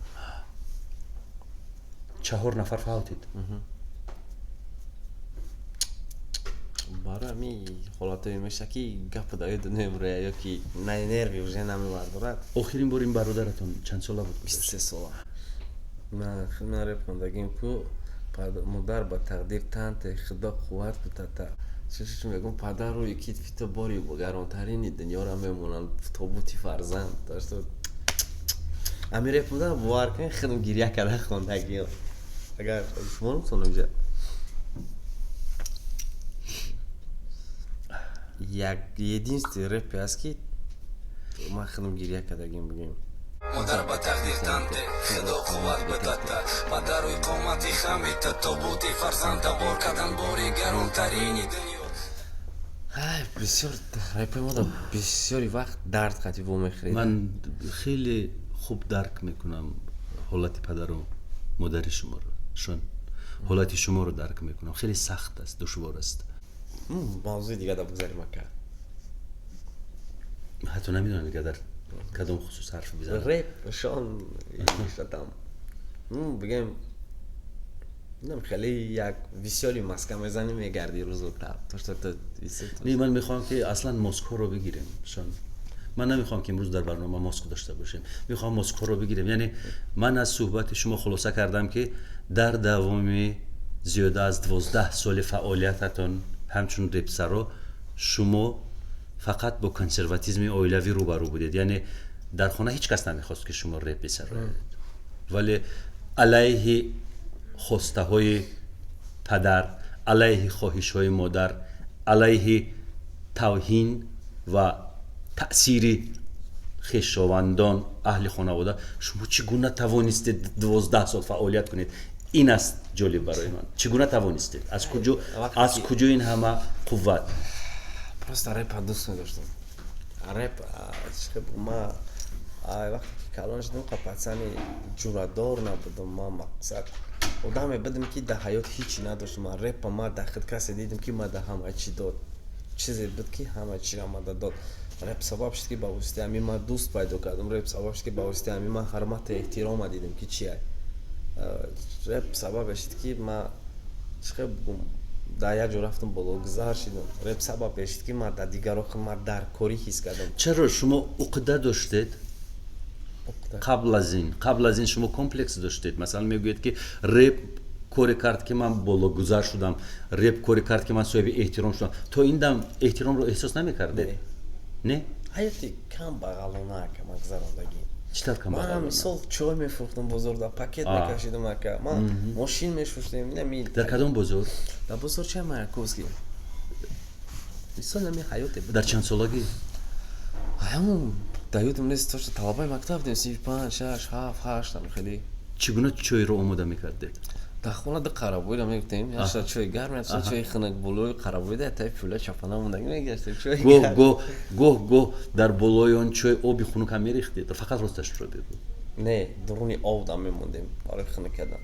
Чаҳор нафар фавтид. Барои ами ҳолатое меша, ки гапа да ёд намебурая ё ки на нерви уже намебардорад. Охирин бор ин бародаратон чанд сола буд? 23 сола. Ман реп хондагим ку: модар, ба тақдир танте, Худо қувват бутата. Чӣ мегӯм, падар рӯи китфи ту бори гаронтарини дунёра мемонанд, тобути фарзанд. Ами реп буда, бовар кунед, худам гиря карда хондагиам. Агар шумо инҷа як единственный репе аст, ки ман худам гиря кардагим, бигем. Модар, ба тақдир танте, Худо қувват битата, падарӯи қомати хамита, тобути фарзанда бор кардан бори гаронтарини дунё. Ай, бисёр репои мода бисёри вақт дард қатӣ вомехӯред. Ман хеле хуб дарк мекунам ҳолати падару модари шуморо, шон ҳолати шуморо дарк мекунам. Хеле сахт аст, душвор аст. Мавзӯи дигар да бигзарем, ака. Ҳатто намедонам, дигар дар кадом хусус ҳарф бизанам. Реп шон шатам, ну, бигем, нам хеле як весёлый маска мезанӣ, мегарди рӯзу то что то. Не, ман мехоҳам, ки аслан Москоро бигирем, шон. Ман намехоҳам, ки имрӯз дар барнома маск дошта бошем, мехоҳам Москоро бигирем. Яъне ман аз суҳбати шумо хулоса кардам, ки дар давоми зиёда аз 12 соли фаъолиятатон ҳамчун репсаро шумо фақат бо консерватизми оилавӣ рӯбарӯ будед. Яъне дар хона ҳеҷ кас намехост, ки шумо реп бисароед, вале алайҳи хостаҳои падар, алайҳи хоҳишҳои модар, алайҳи тавҳин ва таъсири хешовандон, аҳли хонавода шумо чӣ гуна тавонистед 12 сол фаъолият кунед? Ин аст ҷолиб барои ман. Чӣ гуна тавонистед? Аз куҷо ин ҳама қувват? Просто репа дӯст медоштам. Реп ма вақте ки калон шудам, пацани ҷуръатдор набудам. Ма мақсад одаме будам, ки дар ҳаёт ҳичи надоштам. Ман репа, ма дар худ касе дидам, ки ма дар ҳама чӣ дод, чизе буд, ки ҳама чиро мада дод. Реп сабаб шуд, ки ба воситаи ҳамин ман дӯст пайдо кардам. Реп сабаб шуд, ки ба воситаи ҳамин ман ҳурмату эҳтирома дидам, ки чия. Реп сабабе шуд, ки ма чӣ хел бигум, дар як ҷо рафтам, бологузар шидам. Реп сабаб шуд, ки ман дар дигарро ман дар корӣ ҳис кардам. Чаро шумо уқда доштед қабл аз ин? Қабл аз ин шумо комплекс доштед? Масалан, мегӯед, ки реп коре кард, ки ман бологузар шудам, реп коре кард, ки ман соҳиби эҳтиром шудам. То ин дам эҳтиромро эҳсос намекардед, не? Ҳаёти кам бағалона, ака, ман гузарондагӣ. Чӣ тавр кам? Ман мисол чой мефурӯхтам бозорда, пакет мекашидам, ака, ман мошин мешуштем. Дар кадом бозор? Дар бозорчаи Маяковский. Мисол, ами ҳаёте. Дар чанд солагӣ? Ҳамун дар ёдам нест точно, талабаи мактаб будем, синфи панҷ, шаш, ҳафт, ҳашт, хеле. Чӣ гуна чойро омода мекардед? Дар хона ду қарабойра мегуфтем, яша чой гарм, яша чои хунук. Болои қарабойда таи пӯла чапана мондаги, мегаштем чой. Гоҳ гоҳ, гоҳ гоҳ дар болои он чой оби хунук ҳам мерехтед? Фақат росташро бигӯ. Не, дуруни об дам мемондем барои хунук кардан.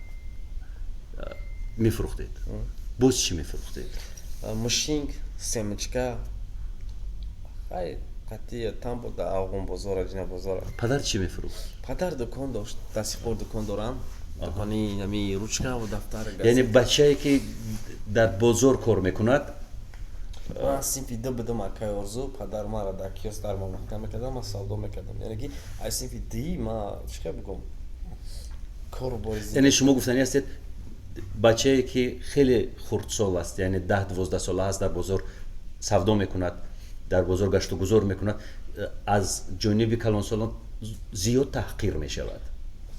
Мефурӯхтед. Боз чӣ мефурӯхтед? Мушинг, семечка, хай, қатъи там буд дар Афғон бозора, ҷина бозора. Падар чӣ мефурӯхт? Падар дукон дошт, дастихор дукон дорам, дукони ами ручка ва дафтар. Яъне бачае, ки дар бозор кор мекунад. Ман синфи ду будам, акай Орзу, падар мара дар киоск дар маҳкам мекардам, ман савдо мекардам. Яъне ки аз синфи ди ма чӣ хел бигӯм, кору бори. Яъне шумо гуфтанӣ ҳастед, бачае, ки хеле хурдсол аст, яъне 10-12 сола аст, дар бозор савдо мекунад, дар бозор гаштугузор мекунад, аз ҷониби калонсолон зиёд таҳқир мешавад?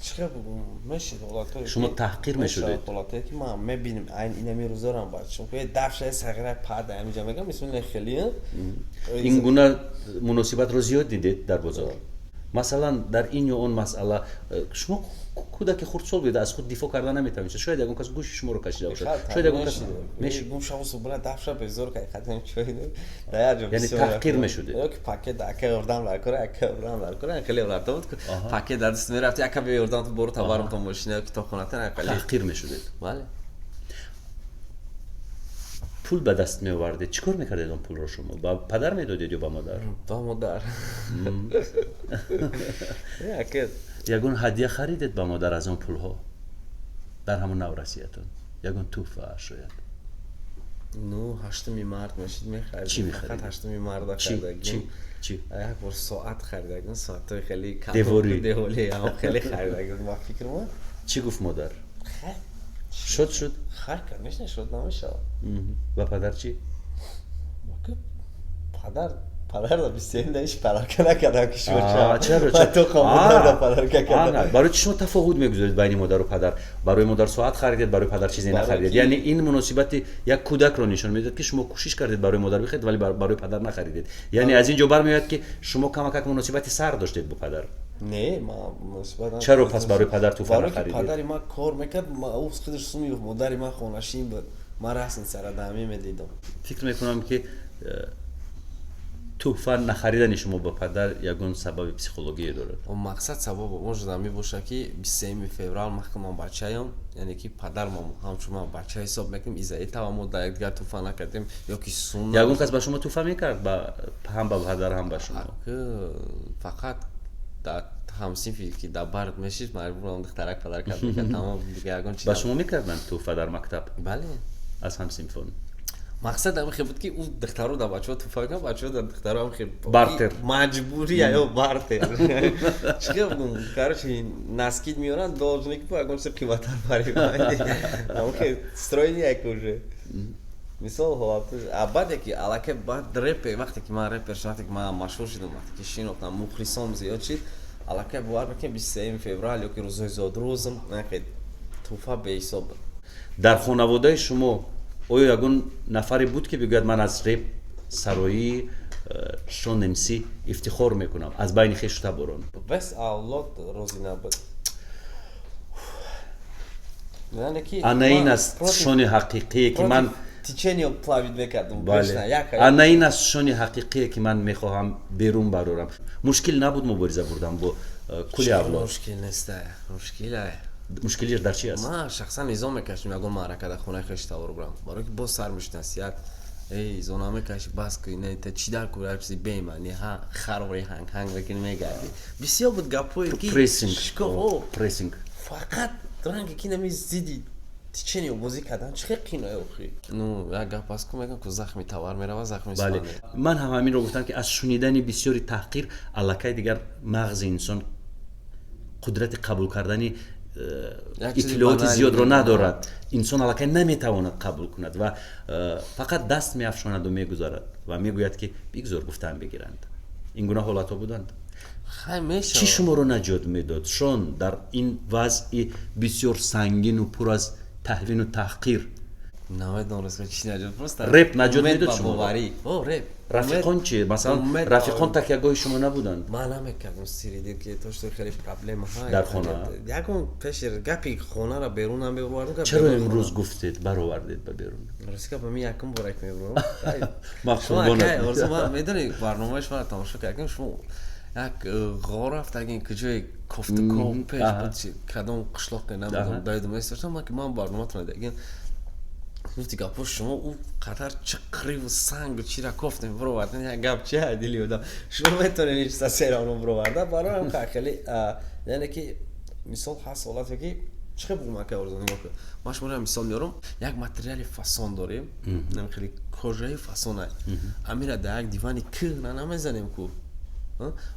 Чӣ хел бигӯм, мешид ҳолатҳое. Шумо таҳқир мешудед? Ҳолатҳое, ки ман мебинем, айн инами рӯзорам бачам дафшаи сағира пада ҳаминҷа мегам, бисмилла, хеле. Ин гуна муносибатро зиёд дидед дар бозор? Масалан, дар ин ё он масъала шумо кӯдаки хурдсол будед, аз худ дифоъ карда наметавонистед, шояд ягон кас гӯши шуморо кашида бошад, шояд ягон кас. Гумшавсубра дафша безор кай хатем чой. Яъне таҳқир мешудед? Ё ки пакет, ака, ёрдам дар кора, ака, ёрдам дар кора, хеле ҳолатҳо буд. Пакет дар даст мерафти, ака, бе ёрдам ту бору табарам то мошина, китобхонатан. Таҳқир мешудед? Бале. Пул ба даст меовардед, чӣ кор мекардед он пулро? Шумо ба падар медодед ё ба модар? Ба модар. Ягон ҳадя харидед ба модар аз он пулҳо дар ҳамон наврасиятон? Ягон тӯҳфа шояд? Ну, ҳаштуми март мешид, мехаридем. Чӣ мехаридед? Ҳаштуми марда харидагим. Чӣ? Як бор соат харидагим, соатҳои хеле деворӣ. Деворӣ хеле харидагим, ба фикр ма. Чӣ гуфт модар? Шод шуд? Хай, конечно, шод намешавад. Ва падар чӣ? Падар бисёр ҳеч подарка накардам, ки шумо. Чаро? То подарка кардам. Барои чи шумо тафовут мегузоред байни модару падар? Барои модар соат харидед, барои падар чизе нахаридед. Яъне ин муносибати як кӯдакро нишон медиҳад, ки шумо кӯшиш кардед барои модар бихаред, вале барои падар нахаридед. Яъне аз ин ҷо бармеояд, ки шумо камакак муносибати сар доштед бо падар. Не, ман муносибат. Чаро пас барои падар тӯҳфа нахаридед? Падари ман кор мекард, ӯ худаш сум ёфт, модари ман хонашин буд, ман расни сарадамӣ медидам. Фикр мекунам, ки Тӯҳфа нахаридани шумо ба падар ягон сабаби психологие дорад? Мақсад, сабаб может мебошад, ки 23-юми феврал ман бачаём, яъне ки падармон ҳамчун ман бача ҳисоб мекунем, из-за этого мо дар якдигар тӯҳфа накардем ё ки сум. Ягон кас ба шумо тӯҳфа мекард, ҳам ба падар, ҳам ба шумо? Фақат дар ҳамсинфи, ки дар бард мешид, маҷбурам, духтарак падар кард мекард, тамом, дига ягон чи. Ба шумо мекарданд тӯҳфа дар мактаб? Бале. Аз ҳамсинфон? Мақсад ҳамин хел буд, ки ӯ духтаро дар бачаҳо тӯҳфа мекард, бачаҳо дар духтаро, ҳам хел. Бартер. Маҷбурӣ ё бартер, чӣ хел бугум, короче, носки меоранд, должны ки ягон чизи қиматтар бари, ҳамин хел строение як уже мисол ҳолат. А баъде ки аллакай баъд репер, вақте ки ман репер шудам, вақте ки ман машҳур шудам, вақте ки шинохтам, мухлисом зиёд шид, аллакай бовар мекунем, 23-юми феврал ё ки рӯзҳои зодрӯзам тӯҳфа беҳисоб буд. Дар хонаводаи шумо оё ягон нафаре буд, ки бигӯяд: «Ман аз реп сароии Шон МС ифтихор мекунам», аз байни хешу таборон? Бес авлод розӣ набуд. Ана ин аст Шони ҳақиқие, ки ман течение плавить мекардам. Ана ин аст Шони ҳақиқие, ки ман мехоҳам берун барорам. Мушкил набуд мубориза бурдан бо кулли авлод? Мушкил неста, мушкилае. Мушкилиш дар чи аст? Ман шахсан изо мекашидам ягон маърака дар хонаи хеши тавор бурам, барое ки боз сар мешуд насиҳат: «Эй, изо намекаши, бас кӯ, не, та чӣ дар кӯ, як чизи бемаъни, ҳа, харвори ҳанг ҳанг мекунӣ, мегардӣ». Бисёр буд гапҳое, ки Прессинг, прессинг. Фақат ранге ки нами зидди течение бозӣ кардан чӣ хел қиное охи. Ну, як гап аст ку, мегӯям ку: захми тавар мерава, захми. Бале, ман ҳам ҳаминро гуфтам, ки аз шунидани бисёри таҳқир аллакай дигар мағзи инсон қудрати қабул кардани иттилооти зиёдро надорад. Инсон аллакай наметавонад қабул кунад ва фақат даст меафшонаду мегузарад ва мегӯяд, ки бигзор гуфтаам бигиранд. Ин гуна ҳолатҳо буданд? Чӣ шуморо наҷот медод, Шон, дар ин вазъи бисёр сангину пур аз таҳвину таҳқир? Намедонам, чӣ наҷот, просто Реп наҷот медод шумо? О, реп. Рафиқон чи? Масалан, рафиқон такягоҳи шумо набуданд? Ман намекардам сири ки то что хеле проблема. Дар хона. Ягон пеши гапи хонаро берун намебурдам. Чаро имрӯз гуфтед, баровардед ба берун? Рости гап, ми якум бора ки мебурам. Ман медонӣ, барномаи шуморо тамошо кардам, шумо як ғор рафтагин, куҷои кофтуков пеш буд, кадом қишлоқе намедонам, дайдум местоштам ман, ки ман барноматон дагин, гуфти гапо шумо ӯ қадар чиқриву сангу чира кофтем, бировардан, як гап чи дили одам, шумо метавонед ин чиза серавно бироварда. Бароям хеле, яъне ки мисол ҳаст ҳолате, ки чӣ хел бугум, ака Орзу, нигоҳ кун, ман шуморо мисол меорам: як материали фасон дорем, хеле кожаи фасона, амира дар як дивани кӯҳна намезанем ку.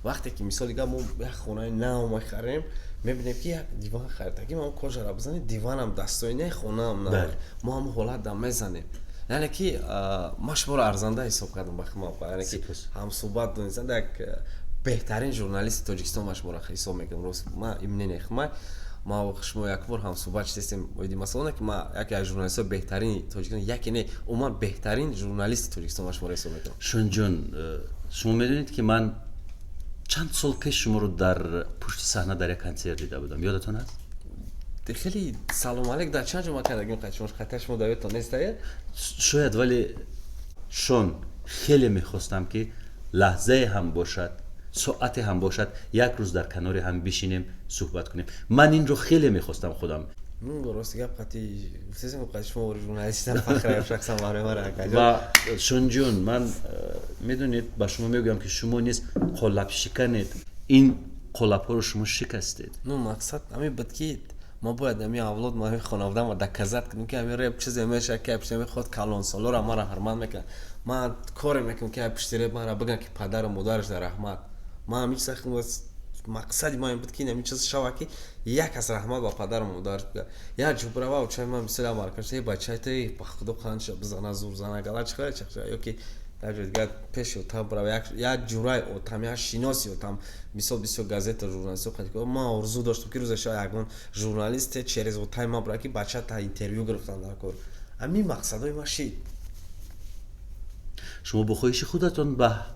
Вақте ки мисоли гап мо як хонаи нав мехарем, мебинем, ки як диван харидагим, ам кожара бизанем, диванам дастоинаи хонаам на, мо ҳам ҳолат да мезанем. Яъне ки ман шуморо арзанда ҳисоб кардам ба химам, яъне ки ҳамсӯҳбат донистан, як беҳтарин журналисти Тоҷикистон ман шуморо ҳисоб мекунам. Рост, ман имнене химай, ма шумо як бор ҳамсӯҳбат шудастем оиди масъала, ки ман яке аз журналистҳои беҳтарини Тоҷикистон, яке не, умуман беҳтарин журналисти Тоҷикистон ман шуморо ҳисоб мекунам. Шонҷон, шумо медонед, ки ман чанд сол пеш шуморо дар пушти саҳна дар як консерт дида будам, ёдатон аст? Хеле салом алейк, дар чанд ҷо ма кардагим, шумо хата, шумо дар ёдтон нестае? Шояд, вале, Шон, хеле мехостам, ки лаҳзае ҳам бошад, соате ҳам бошад, як рӯз дар канори ҳам бишинем, суҳбат кунем. Ман инро хеле мехостам худам. Рости гап, қати гуфтесем, қати шумо журналистам фахр шахсан барои ман. Ва, Шонҷон, ман медонед, ба шумо мегӯям, ки шумо низ қолабшиканед, ин қолабҳоро шумо шикастед. Ну, мақсад ҳамин буд, ки мо бояд ҳамин авлод, мо ҳамин хонавода доказать кунем, ки ҳамин реп чизе мешавад, ки пушти худ калонсолоро маро ҳурмат мекунад. Ман коре мекунам, ки пушти реп маро бигӯянд, ки падару модараш дар раҳмат. Ман ҳамин чиза, мақсади ман ин буд, ки ҳамин чиз шава, ки як кас раҳмат ба падару модараш бигӯяд. Як ҷубрава очаи ман бисёр амаркаш: «Бачаи ту ба худо қанша бизана, зур зана, гала чиха чиха», ё ки як ҷои дигар пеши отам бирава, як ҷурай отам, як шиноси отам. Мисол, бисёр газета, журналистҳо қати ман орзу доштам, ки рӯзе шояд ягон журналисте через отай ман бира, ки бача та интервю гирифтан дар кор. Ҳамин мақсадҳои ман шид. Шумо бо хоҳиши худатон ба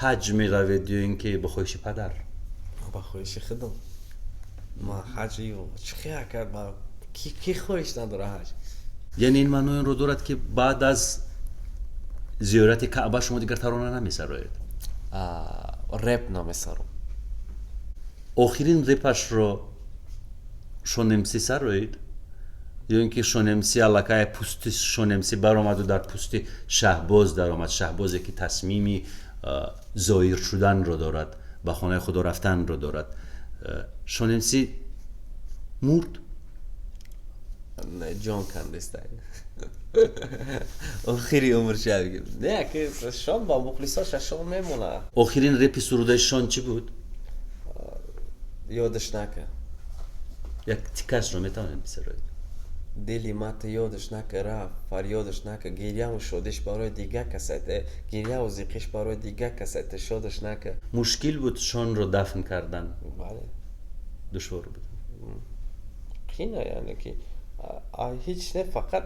ҳаҷ меравед ё ин ки бо хоҳиши падар? Ба хоҳиши худам. Ман ҳаҷ чӣ хел кард, ки хоҳиш надора ҳаҷ? Яъне ин маънои онро дорад, ки баъд аз зиёрати Каъба шумо дигар тарона намесароед? Реп намесарам. Охирин репашро Шонмс сароид ё ин ки Шонмс аллакай пӯсти Шонмс баромаду дар пӯсти Шаҳбоз даромад, Шаҳбозе ки тасмими зоир шуданро дорад, ба хонаи худо рафтанро дорад. Шонмс мурд? Ҷон кандестай, охири умрша. Не, ки Шон ба мухлисоша Шон мемонад. Охирин репи сурудаи Шон чӣ буд? Ёдаш нака. Як тикашро метавонед бисароед? Дили мата ёдаш нака, рафт, фарёдаш нака, гиряву шодиш барои дига касайте, гиряву зиқиш барои дига касайте, шодаш нака. Мушкил буд Шонро дафн кардан? Бале. Душвор буд? Қина, яъне ки ҳеҷ не, фақат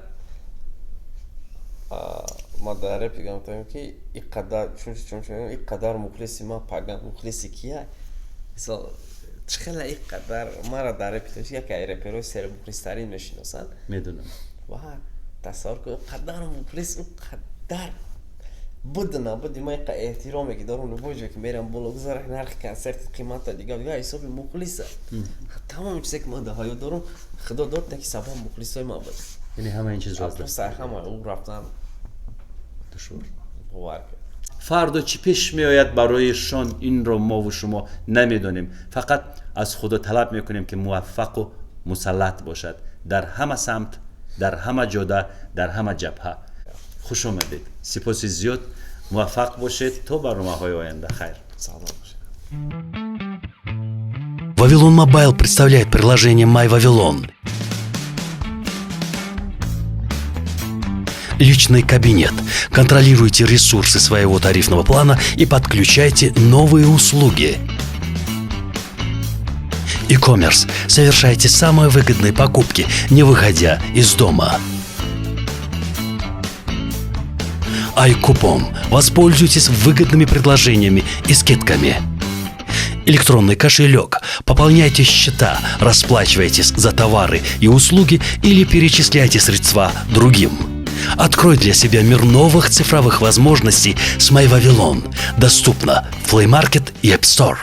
ма дар репи гуфтам, ки иқадар чун иқадар мухлиси ма паган мухлиси кия, мисол, чӣ хела иқадар мара дар репи яке ай реперои сермухлистарин мешиносанд. Медонам. Ва тасаввур кун, қадар мухлис, қадар буд, набуди ма иқа эҳтироме ки дорам, любой ҷое ки мерам, боло гузара, нархи консерти қимата, дига дига ҳисоби мухлиса. Тамоми чизе ки ман дар ҳаёт дорам, худо дод, таки сабаб мухлисои ман буд. Яъне ҳама ин чизро аз даст ҳама ӯ рафтан душвор. Бовар кард. Фардо чӣ пеш меояд барои Шон, инро мову шумо намедонем. Фақат аз худо талаб мекунем, ки муваффақу мусаллат бошад дар ҳама самт, дар ҳама ҷода, дар ҳама ҷабҳа. Хуш омадед, сипоси зиёд, муваффақ бошед, то барномаҳои оянда, хайр. Салом бошед. Вавилон Мобайл представляет приложение My Вавилон. Личный кабинет. Контролируйте ресурсы своего тарифного плана и подключайте новые услуги. E-commerce. Совершайте самые выгодные покупки, не выходя из дома. iКупон. Воспользуйтесь выгодными предложениями и скидками. Электронный кошелек. Пополняйте счета, расплачивайтесь за товары и услуги или перечисляйте средства другим. Открой для себя мир новых цифровых возможностей с MyVavilon. Доступно в Play Market и App Store.